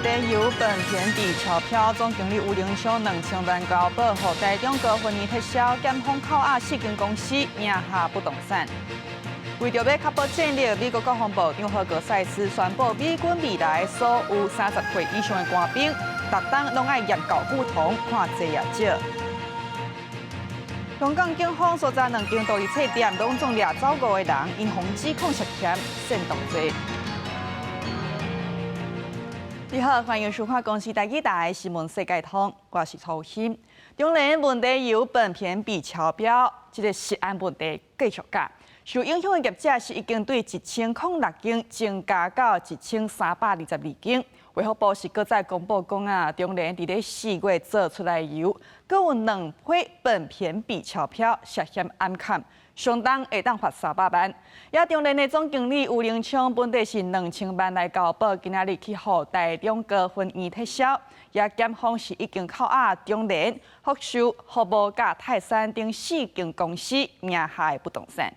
題油苯偏比超標，總經理吳凌昌2000萬交保，予台中高分院撤銷，檢方扣押四間公司名下不動產。為著欲確保戰力，美國國防部長赫格塞斯宣布，美軍未來所有30歲以上的官兵，逐冬攏愛驗睾固酮，看濟抑少。香港警方搜查兩間獨立冊店，攏總掠走五個人，𪜶予指控涉嫌煽動罪。你好，歡迎收看公視台語台新聞世界通，我是曹欣。中聯問題油苯偏比超標，這個食安問題繼續講。受影響的業者是已經對1006間增加到1322間。衛福部是閣再公布講啊，中聯佇咧4月做出來油，閣有兩批苯偏比超標，涉嫌掩崁，相當會當罰300萬。也中聯的總經理吳凌昌本底是2000萬來交保，今仔日去予台中高分院撤銷，也檢方是已經扣押中聯、福壽、服務佮泰山等四間公司名下的不動產。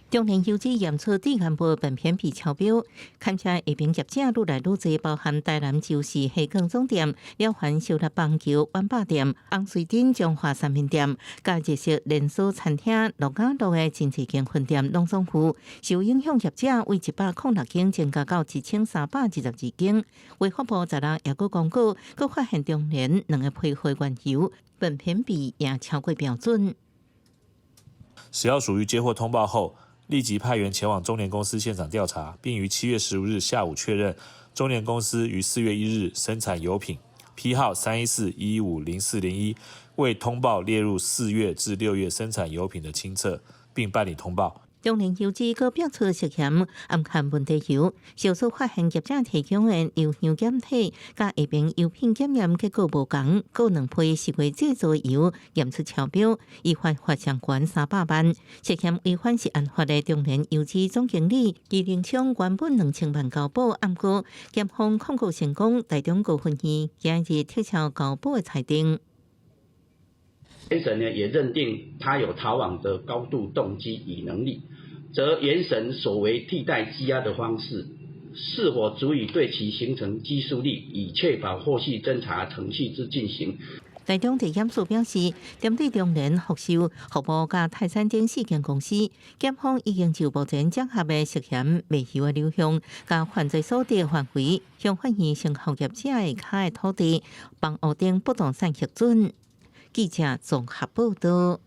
中聯油脂驗出致癌物苯偏比超標，勘查下邊業者愈來愈濟，包含台南周氏蝦卷總店、了凡燒臘棒球碗霸店、紅瑞珍中華三麵店，佮日式連鎖餐廳樂家樂的真濟間分店攏總有受影響業者，為106間增加到1322間。衛福部十六也閣公告，閣發現中聯兩個批貨原油苯偏比也超過標準。食藥署於接獲通報後，立即派員前往中聯公司現場調查，並於7月15日下午確認中聯公司於4月1日生產油品批號314150401，未通報列入4月至6月生產油品的清冊，並辦理通報。中聯油脂閣爆出涉嫌掩崁問題油，小組發現業者提供的油樣檢體，佮下爿油品檢驗結果無仝，閣兩批4月製造油驗出超標，依法罰上懸300萬。涉嫌違反食安法的中聯油脂總經理余凌昌原本2000萬交保，毋過檢方控告成功，台中高分院今日撤銷交保的裁定。原審呢也認定他有逃亡的高度動機與能力，則原審所為替代羈押的方式，是否足以對其形成羈束力，以確保後續偵查程序之進行？台中地檢署表示，針對中聯、福壽、服務佮泰山等四間公司，檢方已經就目前掌握的涉嫌賣油的流向、佮犯罪所得範圍，向法院申請業者下跤的土地、房屋等不動產核准。記者綜合報道。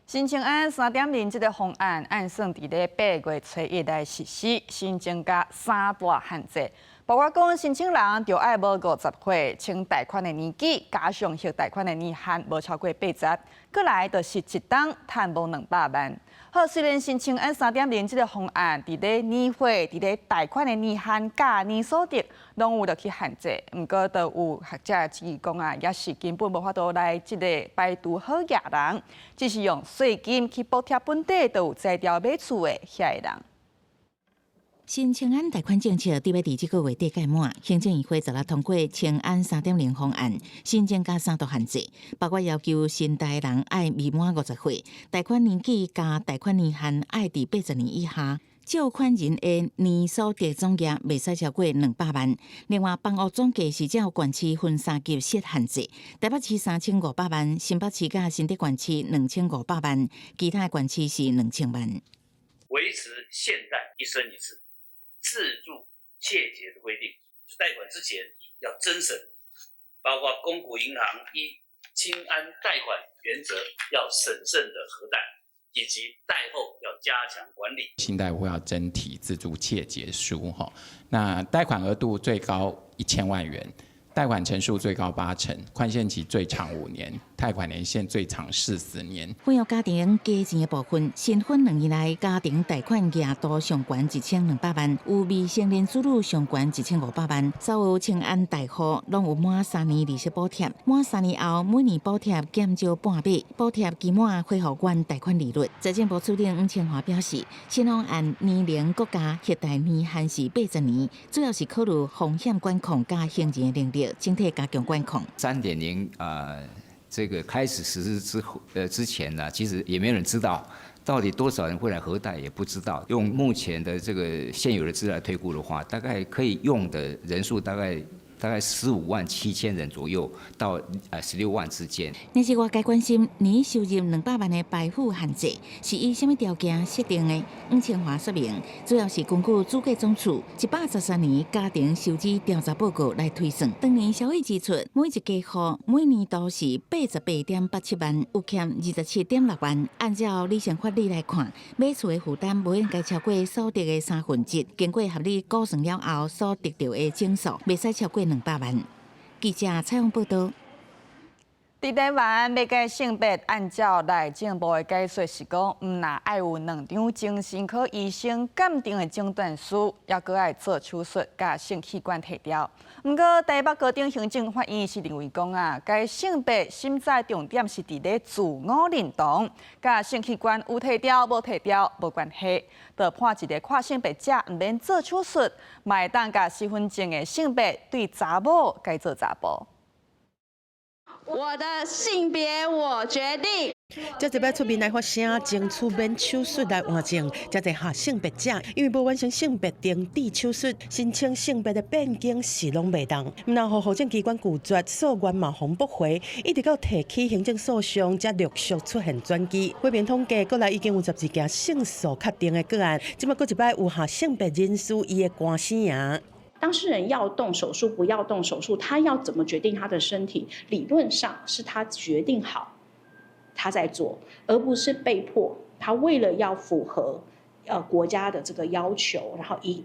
新青安3.0這個方案，按算佇咧8月初一來實施，新增加三大限制，包括講申請人著愛無50歲，清貸款的年紀，加上還貸款的年限無超過80，閣來就是一冬趁無200萬。好，雖然新青安三點零這個方案，佇咧年歲、佇咧貸款的年限佮年所得，攏有落去限制。毋過，都有學者質疑講啊，也是根本無法度來這個排除好額人，只是用稅金去補貼本底就有才調買厝的遐个人。新青安貸款政策佇欲佇這個月底屆滿，行政院會十六通過青安三點零方案，新增加三大限制，包括要求申貸人愛未滿50歲，貸款年紀佮貸款年限愛佇80年以下，借款人的年所得總額袂使超過200萬。另外，房屋總價是照縣市分三級設限制，台北市3500萬，新北市佮新竹縣市2500萬，其他縣市是2000萬。維持現貸一生一次自住切結的規定，貸款之前要偵審，包括公股銀行依青安貸款原則要審慎的核貸，以及貸後要加強管理。信貸戶要徵提自住切結書，哈，那貸款額度最高1000萬元，貸款成數最高8成，寬限期最長5年，貸款年限最長40年。富裕家庭加錢的部分，新婚2年內家庭貸款額度上懸1200萬，有未成年子女上懸1500萬。所有青安貸戶攏有滿3年利息補貼，滿三年後每年補貼減少半碼，補貼期滿恢復原貸款利率。財政部次長黃清華表示，新方案年齡閣加還貸年限是80年，主要是考慮風險管控佮行人的能力，整體加強管控。3.0啊，這個開始實施之後，之前呢，其實也沒有人知道到底多少人會來核貸也不知道。用目前的這個現有的資料來推估的話，大概可以用的人數大概15萬7千人左右到16萬之間。但是外界關心年收入200萬的白富限制是以啥物條件設定的？黃清華說明，主要是根據主計總處113年家庭收支調查報告來推算。當年消費支出每一家戶每年都是88.87萬，有欠27.6萬。按照理性法理來看，買厝的負擔無應該超過所得的三分之一，經過合理估算了後所得著的總數，袂使超過200萬。記者採訪報道。佇台灣欲改性別，按照內政部的解說是講，毋但愛有兩張精神科醫生鑑定的診斷書，猶閣愛做手術佮性器官提掉。毋過台北高等行政法院是認為講啊，改性別審查重點是佇咧自我認同，佮性器官有提掉無提掉無關係。就判一個跨性別者毋免做手術，嘛會當共身份證的性別對查某改做查埔。我的性別我決定。這一擺出面來發聲，爭取免手術來換性。遮濟跨性別者，因為無完成性別登記手術，申請性別的變更是攏袂當。毋但予戶政機關拒絕，訴願嘛予駁回，一直到提起行政訴訟，才陸續出現轉機。會面統計，國內已經有12件勝訴確定的個案，這擺閣一擺有跨性別人士伊的官司贏。當事人要動手術，不要動手術，他要怎麼決定他的身體？理論上是他決定好，他在做，而不是被迫。他為了要符合國家的這個要求，然後一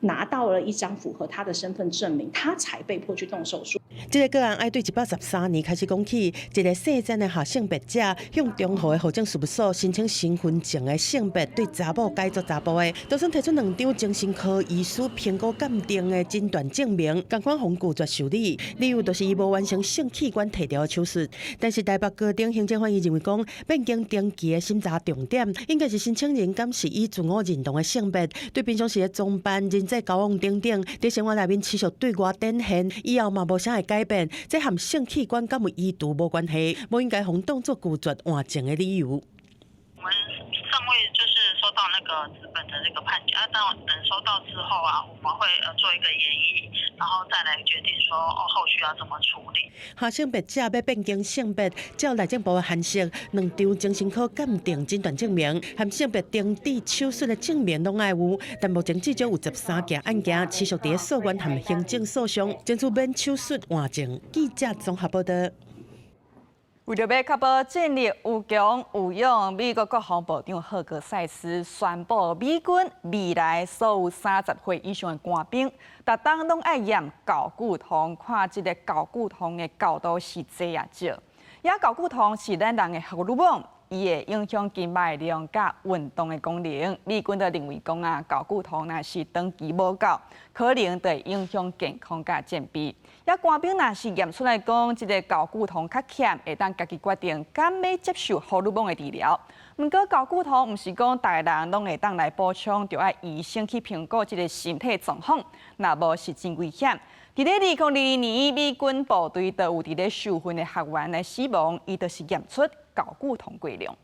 拿到了一張符合他的身份證明，他才被迫去動手術。這個個案愛對113年開始講起，一個姓曾的跨性別者向中和的戶政事務所申請身份證的性別對查某改做查埔的，就算提出兩張精神科醫師評估鑑定的診斷證明，仝款予拒絕受理，理由就是伊無完成性器官提掉的手術。但是台北高等行政法院認為講，變更登記的審查重點應該是申請人敢是以自我認同的性別，對平常時的裝扮、人際交往等等，佇生活內面持續對外展現，以後嘛無啥會改變，這和性器官敢有移除無關係，無應該予當作拒絕換證的理由。我們尚未就是收到那個紙本的這個判決啊，等收到之後啊，我們會做一個研議，然後再來決定說哦後續要怎麼處理。跨性別者欲變更性別，照內政部的函釋，兩張精神科鑑定診斷證明和性別登記手術的證明攏愛有，但目前至少有13件案件持續佇訴願和行政訴訟，爭取免手術換證。記者綜合報道。為著欲確保戰力有強有勇，美國國防部長赫格塞斯宣布，美軍未來所有30歲以上的官兵，逐冬攏愛驗睾固酮，看這个睾固酮的高度是濟抑少。也睾固酮是咱人的荷爾蒙，伊會影響筋肉量佮運動的功能。美軍就認為講啊，睾固酮若是長期無夠，可能會影響健康佮戰備。也官兵若是驗出來講，這个睾固酮較欠，會當家己決定敢欲接受荷爾蒙的治療。毋過睾固酮毋是講逐个人攏會當來補充，著愛醫生去評估這个身體狀況，若無是真危險。佇咧2022年，美軍部隊就有佇咧受訓的學員來死亡，伊就是驗出睾固酮過量。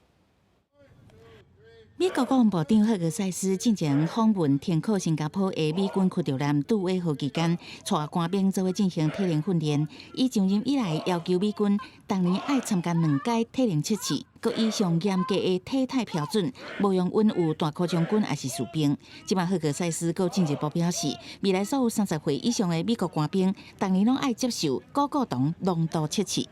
美國國防部長赫格塞斯進前訪問停靠新加坡的美軍驅逐艦杜威號期間，帶官兵做伙進行體能訓練。伊上任以來，要求美軍逐年愛參加兩屆體能測試，閣以上嚴格的體態標準，無容允有大箍將軍抑是士兵。這擺赫格塞斯閣進一步表示，未來所有30歲以上的美國官兵，逐年攏愛接受睾固酮濃度測試。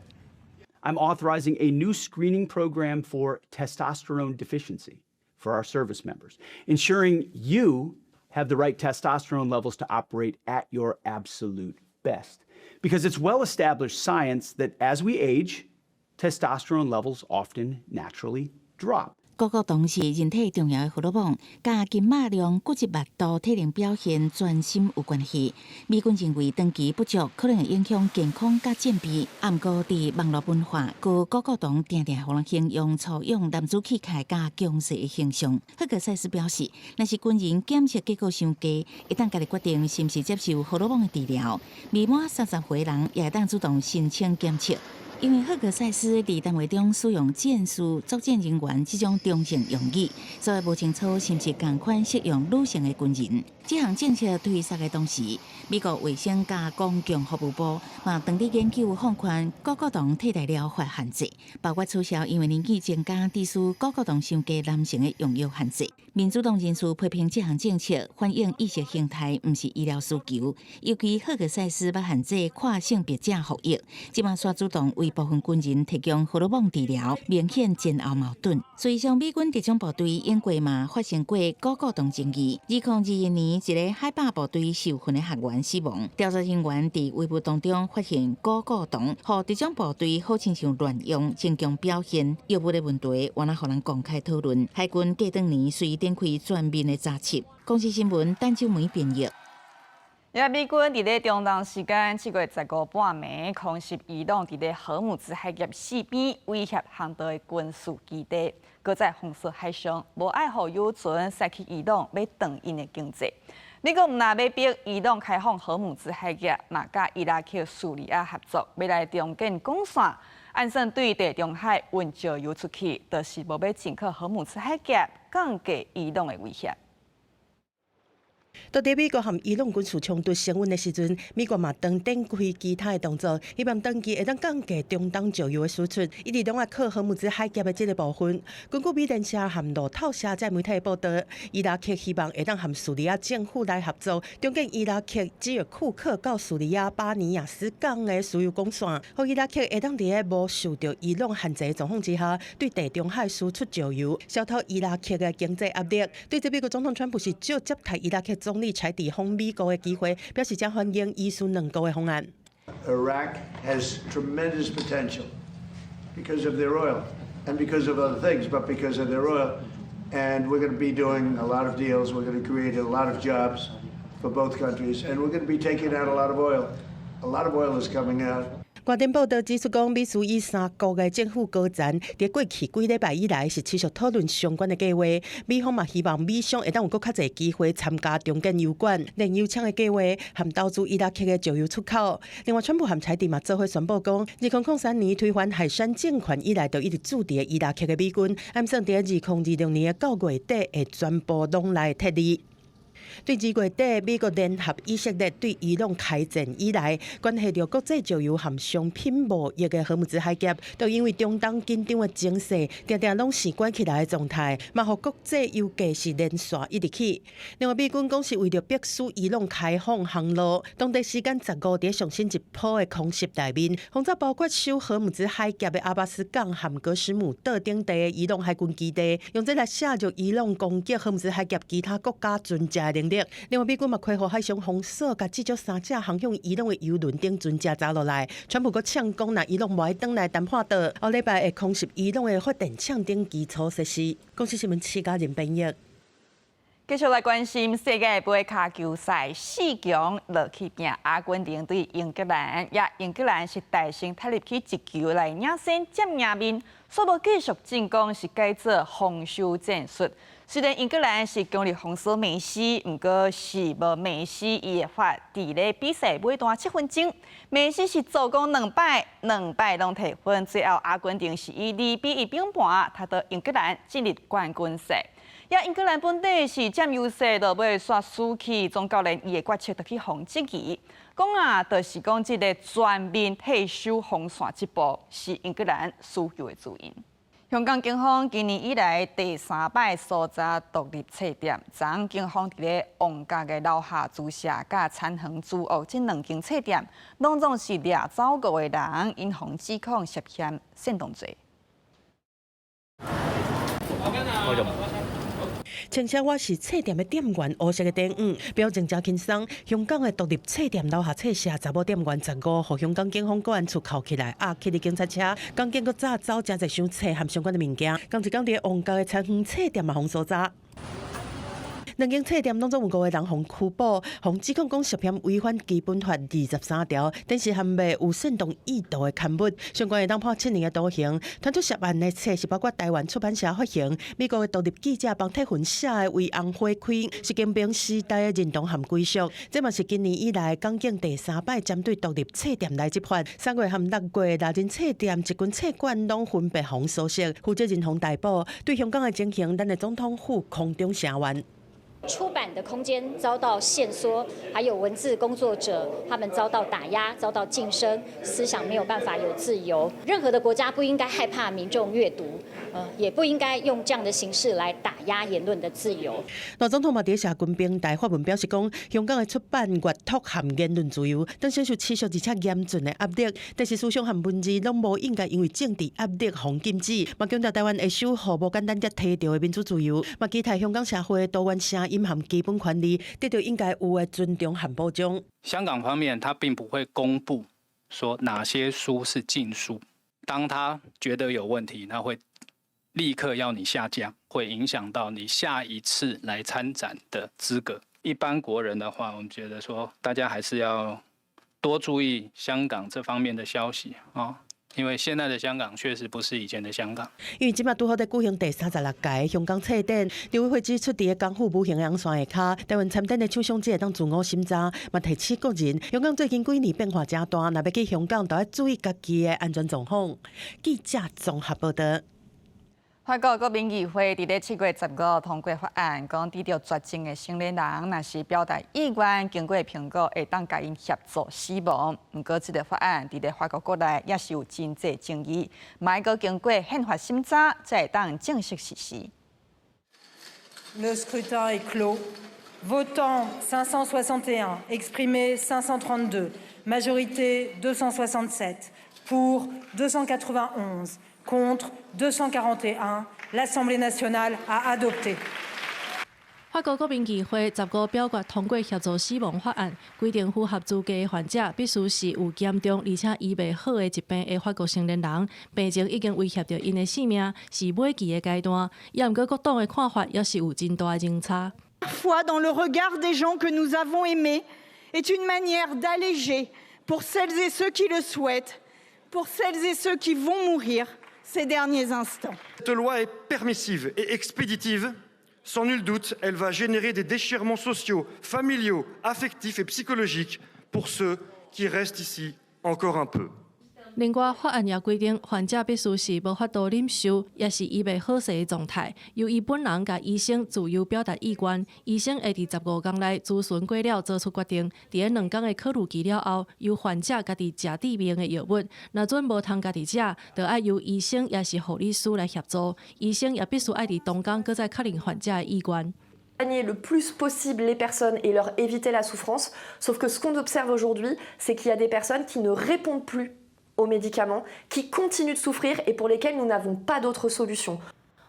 I'm authorizing a new screening program for testosterone deficiency for our service members, ensuring you have the right testosterone levels to operate at your absolute best. Because it's well established science that as we age, testosterone levels often naturally drop. 睾固酮是人體重要的荷爾蒙，佮筋肉量、骨質密度、體能表現、專心有關係。美軍認為長期不足可能會影響健康佮戰備。啊，毋過佇網路文化，高睾固酮定定予人形容粗勇男子氣概佮強勢的形象。赫格塞斯表示，若是軍人檢測結果傷低，會當家己決定是毋是接受荷爾蒙的治療。未滿30歲人也會當主動申請檢測。因為赫格塞斯佇談話中使用戰士、作戰人員這種中性用語，所以無清楚是毋是仝款適用女性的軍人。這項政策推實的同時，美國衛生佮公共服務部嘛正佇研究放寬股骨頭替代療法限制，包括取消因為年紀增加致使股骨頭傷低男性的用藥限制。民主黨人士批評這項政策反映意識形態，毋是醫療需求。尤其赫格塞斯欲限制跨性別者服役，這馬煞主動為部分軍人提供荷爾蒙治療，明顯前後矛盾。事實上，美軍特種部隊英國嘛發生過股骨頭爭議。2021年，一个海豹部隊受訓的學員死亡，調查人員佇遺物當中發現股骨頭，予特種部隊好親像亂用，增強表現。藥物的問題，原來予人公開討論。海軍過當年遂展開全面的查緝。公視新聞陳秋梅編譯。也美軍佇咧中東時間7月15半暝空襲伊朗佇咧荷姆茲海峽四邊威脅航道的軍事基地，閣在封鎖海上，無愛予油船駛去伊朗，欲斷𪜶的經濟。美國毋但欲逼伊朗開放荷姆茲海峽，嘛佮伊拉克、敘利亞合作，欲來重建管線，按算對地中海運石油出去，就是無欲進去荷姆茲海峽，降低伊朗的威脅。到佇美國和伊朗軍事衝突升溫的時陣，美國嘛當展開其他的動作，希望長期會當降低中東石油的輸出，一直攏愛靠荷姆茲海峽的這个部分。根據美聯社和路透社這媒體的報導，伊拉克希望會當和敘利亞政府來合作，重建伊拉克基爾庫克到敘利亞巴尼亞斯港的輸油管線，予伊拉克會當佇咧無受著伊朗限制的狀況之下，對地中海輸出石油，消除伊拉克的經濟壓力。對這美國總統川普是借接待伊拉克總理柴迪訪美國的機會，表示誠歡迎伊敘兩國的方案。 Iraq has tremendous potential because of their oil and because of other things, but because of their oil. And we're going to be doing a lot of deals. We're going to create a lot of jobs for both countries, and we're going to be taking out a lot of oil. A lot of oil is coming out. 外電報導指出，講美敘伊三國的政府高層佇過去幾禮拜以來是持續討論相關的計劃。美方嘛希望美商會當有閣較濟機會參加重建油管、煉油廠的計劃，和投資伊拉克的石油出口。另外，川普和柴迪嘛做伙宣布講，2003年推翻海珊政權以來，就一直駐佇伊拉克的美軍，按算佇2026年的9月底會全部攏來撤離。對2月底，美國聯合以色列對伊朗開戰以來，關係著國際石油和商品貿易的荷姆茲海峽，都因為中東緊張的情勢，定定攏是關起來的狀態，嘛予國際油價是連續一直起。另外，美軍講是為著迫使伊朗開放航路，當地時間15佇上新一波的空襲內面，轟炸包括守荷姆茲海峽的阿巴斯港和格什姆島等地的伊朗海軍基地，用這來削弱伊朗攻擊荷姆茲海峽其他國家船隻的能力。另外，美軍嘛開予海上封鎖，共至少三隻航向伊朗的油輪等船隻查落來。川普閣嗆講，若伊朗無愛轉來談判桌，後禮拜會空襲伊朗的發電廠等基礎設施。公視新聞徐嘉仁編譯。繼續來關心世界盃跤球賽四強落去拚阿根廷對英格蘭，也英格蘭是大勝踢入去一球來領先佔贏面，煞無繼續進攻是改做防守戰術。雖然英格蘭是強力封鎖梅西，毋過是無梅西伊會法佇咧比賽尾段7分鐘，梅西是助攻兩擺，兩擺攏提分，最後阿根廷是以2比1平盤，踢倒英格蘭進入冠軍賽。也英格蘭本底是佔優勢，落尾煞輸去，總教練伊的決策就去予質疑。講啊，就是講這个全面退守防線這步是英格蘭輸球的主因。香港警方今年以來第三擺搜查獨立冊店，昨昏警方佇咧旺角的樓下注射佮田園組屋這兩間冊店，攏總是掠走五个人，𪜶予指控涉嫌煽動罪。穿著我是冊店的店員，烏色的短褲，表情誠輕鬆。香港的獨立冊店樓下冊社查某店員15，予香港警方國安處銬起來，押去佇警察車。港警閣紮走誠濟箱冊和相關的物件。仝一工佇旺角的田園冊店嘛，予搜查。兩間冊店攏總有五個人予拘捕，予指控講涉嫌違反基本法23條，展示含賣有煽動意圖的刊物，相關會當判7年的徒刑。傳出涉案的冊是包括台灣出版社發行、美國的獨立記者邦鐵雲寫的《為紅花開》，是兼並時代的認同和歸屬。這嘛是今年以來港警第三擺針對獨立冊店來執法。3月和6月，獵人冊店一群冊館攏分別予搜索，負責人予逮捕。對香港的情形，咱的總統府空中聲援。出版的空間遭到限縮，還有文字工作者他們遭到打壓、遭到噤聲，思想沒有辦法有自由。任何的國家不應該害怕民眾閱讀，也不應該用這樣的形式來打壓言論的自由。賴總統嘛佇社群平台發文表示講，香港的出版、閱讀和言論自由，當承受持續而且嚴峻的壓力，但是思想和文字攏無應該因為政治壓力予禁止。嘛強調台灣會守護無簡單才提著的民主自由，嘛期待香港社會多元聲音和基本權利得到應該有的尊重和保障。香港方面，他並不會公布說哪些書是禁書。當他覺得有問題，他會立刻要你下架，會影響到你下一次來參展的資格。一般國人的話，我們覺得說，大家還是要多注意香港這方面的消息啊。因為現在的香港確實不是以前的香港。因為這馬拄好佇舉行第36屆香港冊展，陸委會指出，佇個港府無形紅線下跤，台灣參展的廠商只會當自我審查，嘛提醒國人，香港最近幾年變化誠大，若欲去香港，都愛注意家己的安全狀況。記者綜合報道。法國國民議會佇咧7月15通過法案，講得著絕症的成年人，若是表達意願，經過評估會當共𪜶協助死亡。毋過，這个法案佇咧法國國內也是有真濟爭議，嘛愛閣經過憲法審查，才會當正式實施。 Le scrutin est clos. Votants 561, exprimés 532, majorité 267, pour 291, contre 241. L'Assemblée nationale a adopté. 法國國民議會十五表決通過協助死亡法案，規定符合資格的患者必須是有嚴重而且醫袂好的疾病的法國成年人，病情已經威脅著𪜶的性命，是尾期的階段。也毋過各黨的看法猶是有真大的落差。 Foi dans le regard des gens que nous avons aimés est une manière d'alléger pour celles et ceux qui le souhaitent, pour celles et ceux qui vont mourir ces derniers instants. Cette loi est permissive et expéditive. Sans nul doute, elle va générer des déchirements sociaux, familiaux, affectifs et psychologiques pour ceux qui restent ici encore un peu. 另外，法案也規定，患者必須是無法度忍受，抑是醫袂好勢的狀態，由伊本人佮醫生自由表達意願。醫生會佇15工內諮詢過了，做出決定。佇咧2工的考慮期了後，由患者家己食致命的藥物。若準無通家己食，就愛由醫生抑是護理師來協助。醫生也必須愛佇當工閣再確認患者的意願。 Soigner le plus possible les personnes et leur éviter la souffrance. Sauf que ce qu'on observe aujourd'hui, c'est qu'il y a des personnes qui ne répondent plus aux médicaments, qui continuent de souffrir et pour lesquelles nous n'avons pas d'autre solution.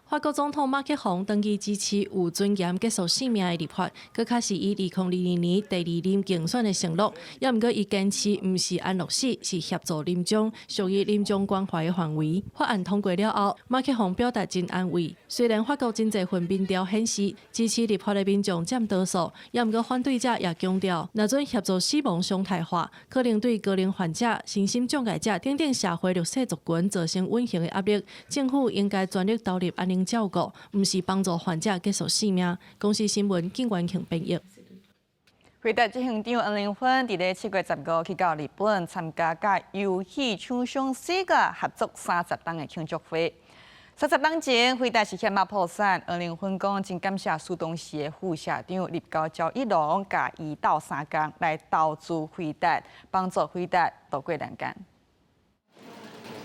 法國總統馬克宏長期支持有尊嚴結束性命的立法，閣較是伊2022年第二任競選的承諾。也毋過，伊堅持毋是安樂死，是協助臨終，屬於臨終關懷的範圍。法案通過了後，馬克宏表達真安慰。雖然法國真濟份民調顯示支持立法的民眾佔多數，也毋過反對者也強調，若準協助死亡常態化，可能對高齡患者、身心障礙者等等社會弱勢族群造成隱形的壓力。政府應該全力投入安寧照顧，毋是幫助患者結束性命。公視新聞景元慶編譯。輝達執行長黃仁勳佇咧7月15去到日本參加佮遊戲廠商 SEGA 合作30冬的慶祝會。30冬前，輝達是險仔破產。黃仁勳講真感謝蘇東時的副社長入高昭一郎，共伊鬥相共來投資輝達，幫助輝達渡過難關。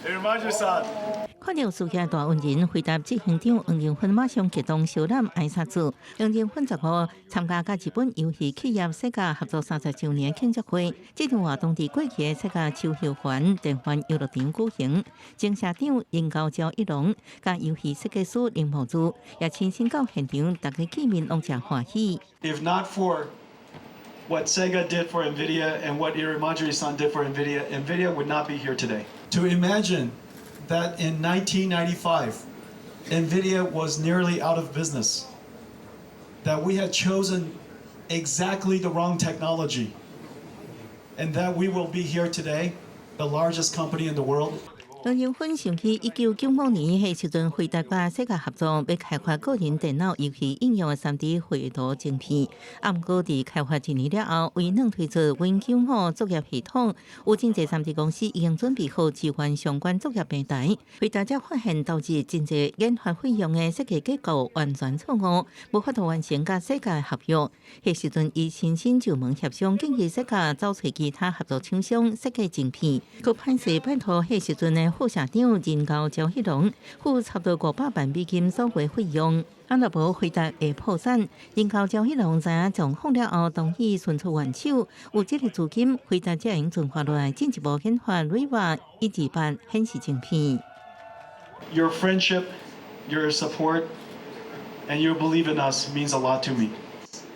看著事業大恩人輝達執行長黃仁勳馬上激動相攬挨殺子。黃仁勳十五參加佮日本遊戲企業世嘉合作30週年慶祝會，這場活動佇過去的世嘉秋葉原電玩遊樂場舉行。前社長仁高昭一郎佮遊戲設計師鈴木珠也親身到現場，大家見面攏誠歡喜。 If not for what Sega did for NVIDIA and what Irimajiri-san did for NVIDIA, NVIDIA would not be here today. To imagine that in 1995, NVIDIA was nearly out of business. That we had chosen exactly the wrong technology and that we will be here today, the largest company in the world. 黃仁勳想起1995年，彼時陣輝達佮世嘉合作，欲開發個人電腦遊戲應用的3D繪圖晶片。啊，毋過佇開發一年了後，微軟推出 Win 95作業系統，有真濟3D 公司已經準備好支援相關作業平台。輝達才發現投資真濟研發費用的設計結構完全錯誤，無法度完成佮世嘉的合約。彼時陣伊親身上門協商，建議世嘉走揣其他合作廠商設計晶片。閣歹勢拜託彼時陣的副社長仁高焦一龍付差不多500萬美金所費費用，啊若無輝達會破產。仁高焦一龍知影狀況了後，同意伸出援手，有這個資金，輝達才會存活落來，進一步研發 Riva 128顯示晶片。 Your friendship, your support, and your belief in us means a lot to me.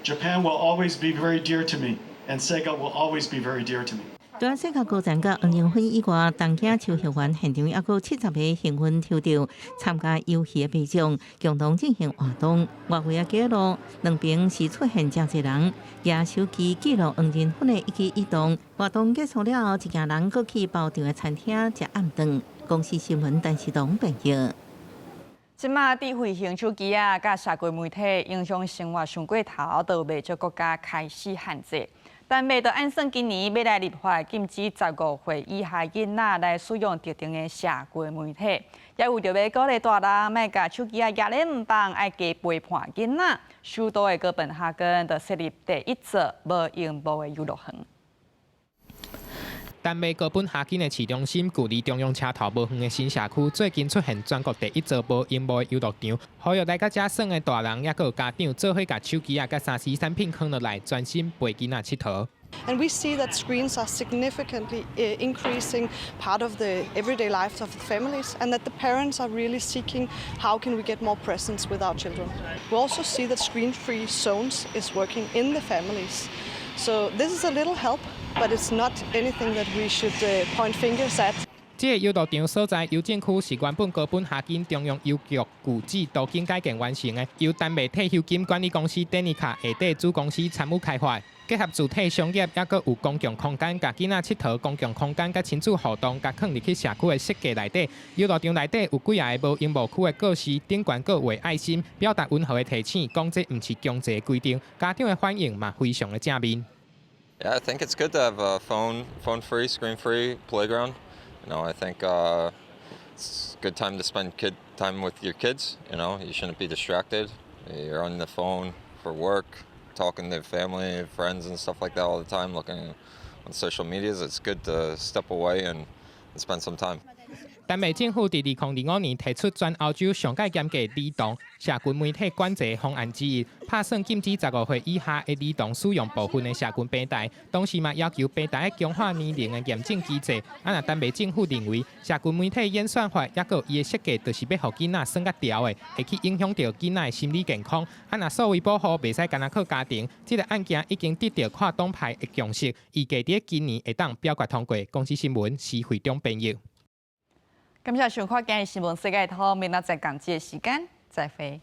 Japan will always be very dear to me, and Sega will always be very dear to me. 除了世嘉高層佮黃仁勳以外，東京秋葉原現場猶閣有70个幸運抽著參加遊戲的民眾，共同進行活動。外圍的街路兩邊是出現誠濟人，舉手機記錄黃仁勳的一舉一動。活動結束了後，一行人閣去包場的餐廳食暗頓。公視新聞陳世東編譯。這馬智慧型手機仔，佮社群媒體影響生活傷過頭，都有袂少國家開始限制。但袂就按算今年欲來立法禁止15歲以下囡仔來使用特定的社群媒體，也為著欲鼓勵大人莫共手機仔攑咧毋放，愛加陪伴囡仔。首都的哥本哈根就設立第一座無螢幕的遊樂園。丹麥哥本哈根的市中心，距離中央車頭無遠的新社區，最近出現全國第一座無螢幕的遊樂場，呼籲來到遮耍的大人，抑閣有家長，做伙共手機仔佮3C產品囥落來，專心陪囡仔𨑨迌。 And we see that screens are significantly increasing part of the everyday lives of the families, and that the parents are really seeking how can we get more presence with our children. We also see that screen-free zones is working in the families. So this is a little help, but it's not anything that we should point fingers at. 這个遊樂場所在郵政區是原本哥本哈根中央郵局舊址都更改建完成的，由丹麥退休金管理公司丹尼卡下底子公司參與開發，結合主體商業，抑閣有公共空間，共囡仔𨑨迌公共空間佮親子互動，共囥入去社區的設計內底。遊樂場內底有幾仔个無螢幕區的告示，頂懸閣畫愛心，表達溫和的提醒，講這毋是強制的規定。家長的反應嘛非常的正面。 Yeah, I think it's good to have a phone-free, screen-free playground. I think it's a good time to spend kid time with your kids. You shouldn't be distracted. You're on the phone for work, talking to family, friends, and stuff like that all the time, looking on social medias. It's good to step away and spend some time. 丹麥政府佇2025年提出全歐洲上蓋嚴格兒童社群媒體管制方案之一，拍算禁止15歲以下的兒童使用部分的社群平台，同時嘛要求平台強化年齡的驗證機制。啊，若丹麥政府認為社群媒體演算法抑閣伊的設計，就是欲予囡仔耍較牢的，會去影響著囡仔的心理健康。啊，若數位保護袂使干焦靠家庭，這个案件已經得著跨黨派的共識，預計佇今年會當表決通過。公視新聞施惠中編譯。感謝收看今日新聞世界通，明仔載仝這个時間再會。